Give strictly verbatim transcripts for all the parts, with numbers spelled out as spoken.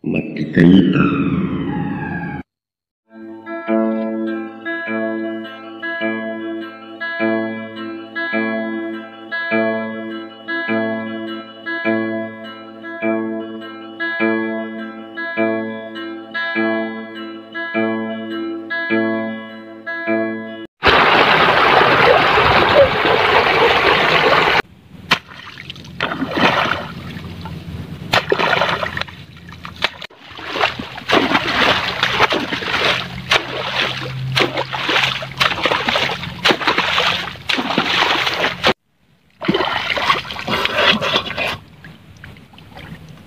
Makkitaita.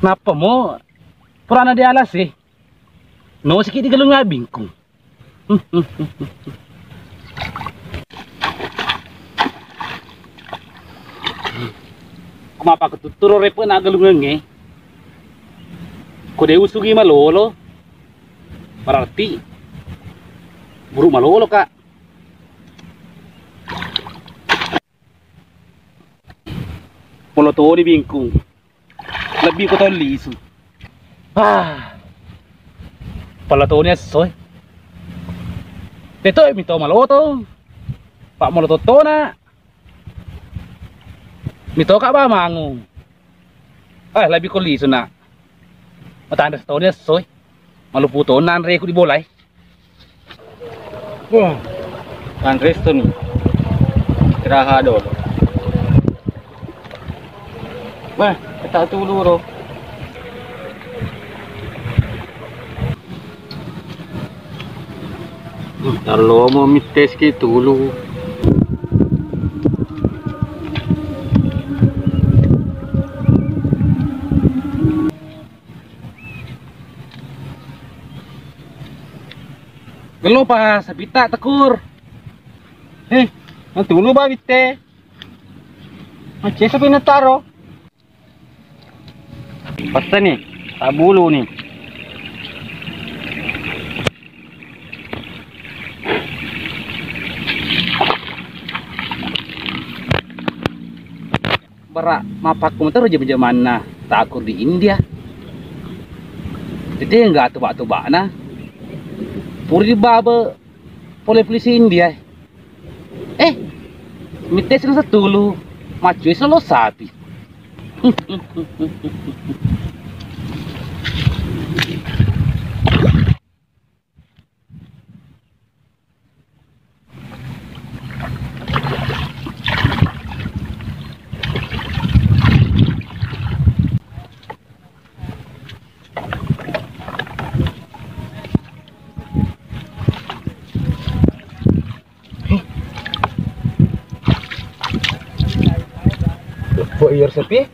Nappa mo purana dialasi. No siki digelung abingku. Ko mappaketutturo repe na galungengnge. Ko de usugi malolo. Berarti buruk malolo, Kak. Polo toni bingkung. Lebbi ko tau lisu. Ah. Pala toni esso e. Teto mito maloto. Pak maloto tona. Mito ka ba mangu. Ah, lebbi ko lisu na. Matanre toni esso e. Malupu tona anre ku di bolai. Wah, kan resto nih. Istirahat dulu. Wah, kita tulu, bro. Hmm, kalau mau mites gitu dulu. Gelo pa sapita tekur. Eh, natulu ba bitte. Macce sapi nataro. Pasta nih, tabulu nih. Bara mappakku matero jama-jamanna takur di India. Tete enggak toba-tobana. Puri babe pole polisi India. Eh, mittesna setulu. Macui selo sapi. Kok iya sepi?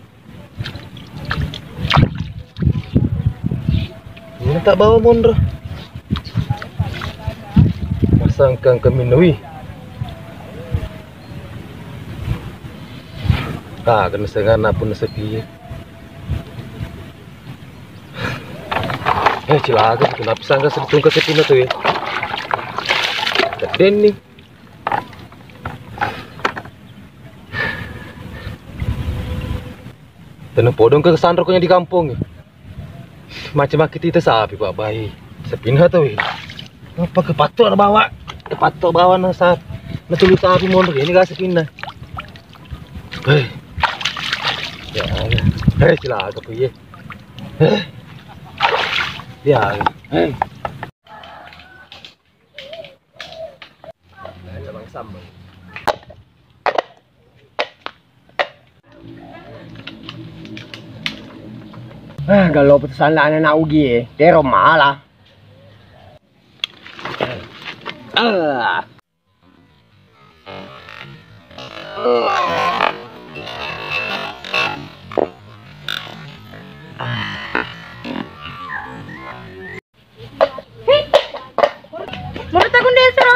Ini tak bawa monro. Pasangkan ke minui. Ah, kena sengana pun sepi. Eh, cilaka, kenapa sangka sepi tungka sepi na tu ya? Keden nih. Tenang podong ke sanro ko di kampung. Macam kita sapi, Pak, bayi. Sepinna tu, weh. Apa kepatto na bawa? Kepatto bawa na sap-, na tulu sapi monro ini ga sepinna. Hei. Ya Allah. Hei, cilaka, Pak, ye. Hei. Ya Allah. Hei. Ah, galo putusan la anak ugi, eh. Tero mala. Ah. Menurut aku, Desa,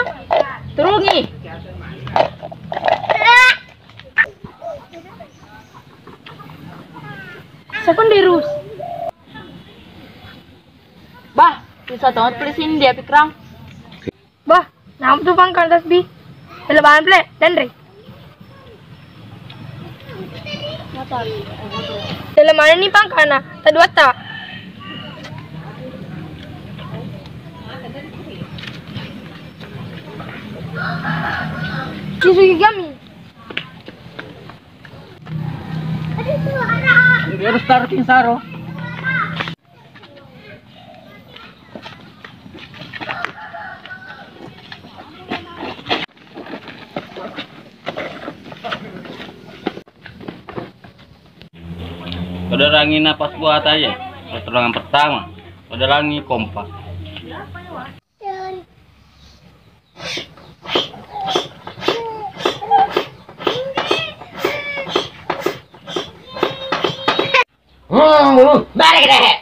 turungi. Sekundirus. Bah, susah banget, please, ini dia, Pikrang. Bah, namu tu pangkal tasbih. Dalam mana, Ple? Dan, Re? Dalam mana ni pangkana? Tadu atta. Susu gigami. Dia harus taruh pinsaro. Pada rangi napas buat aja. Pertolongan pertama. Pada rangi kompak. Hmm, balik deh.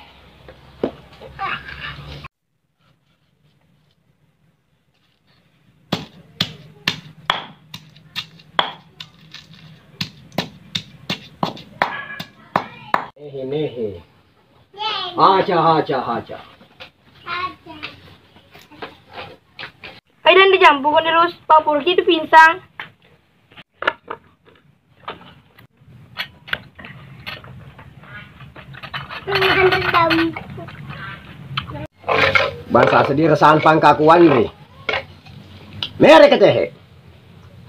Nehe, nehe. Haca, haca, haca. Hai, dan dijampu kan terus, Pak Purki itu pingsan. Bangsa sedih resahan pangkakuan ri. Mere ketehe.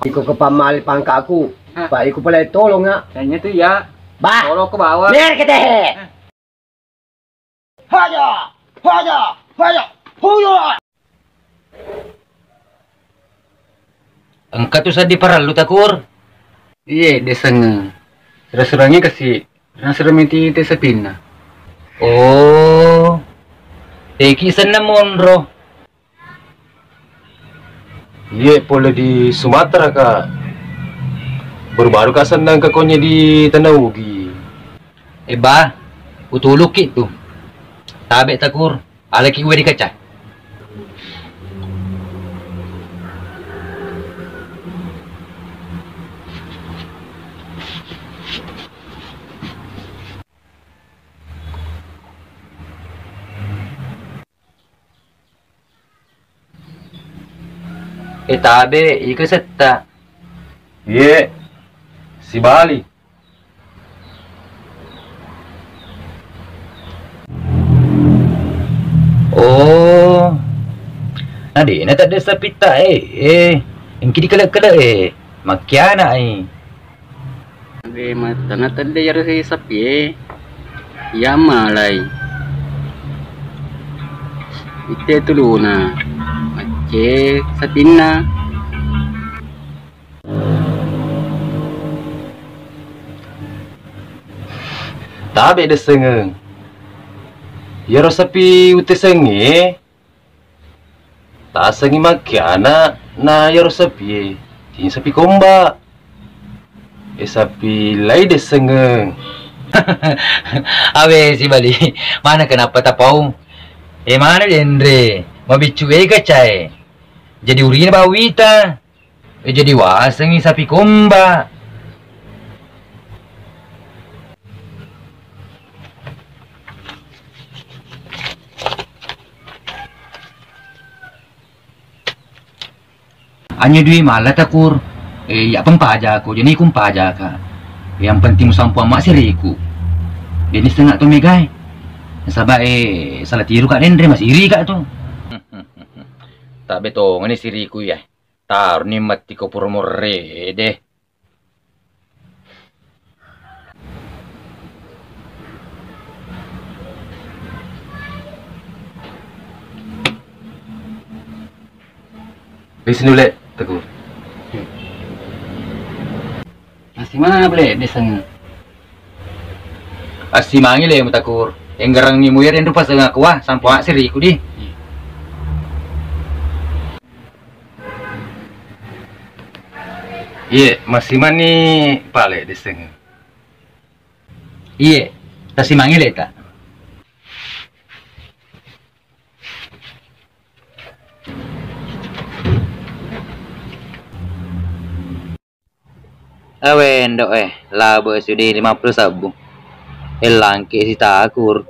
Iko ke pamali pangkaku. Hah? Pak, iko pale tolong, ya. Kayaknya tuh ya. Bah. Tolong ke bawah. Mere ketehe. Hah? Haja, haja, haja, huya. Engka tu seddi parellu, Takur. Iye, deseng. Sura-surangnge kasi, nasura meti te sapinna. Oh, teki senna monro. Iye, pole di Sumatera ka. Baru-baru ka senna engka konye di Tanah Ugi. Eba, utuluki tu. Tabe, Takur. Alaki uwe di kaca. E tabe, iko setta. Iye, sibali. Oh. Na de'na tedde sapitta e. Eh, engki dikele-kele e. Makkiana e. Age matana tedde yaro sapi e. Iya malai. Itte tuluna. Macce sapinna. Tabe dessengeng. Iyaro sapi utesengnge tasengngi makkiana na iyaro sapie, cini sapi komba. E sapi lai dessengeng. Awe sibali, mana kenapa tapau? E mana denre, mabiccu e kacae. Jadi urina bawita. E, jadi wasengngi sapi komba. Anyo dui mala takur, e, iya pempajako, jadi kumpajaka. Yang penting musampuang massiriku. Jadi setengah to megai. Nasaba e, salah tiru ka denre, masiri ka tu. Tabe tongani siriku ya. Taroni matti ko pura morrede. Lisi nule, Teguh. Massimana bele deseng. Assimangi le mutakur. Enggarangngi muyer enru paseng aku wa, sampo asiriku di. Iye, massimani pale deseng. Iye, tasimangi le ta. Awe, ndok e, labe sudi lima puluh sabbu. E, langke sitakur.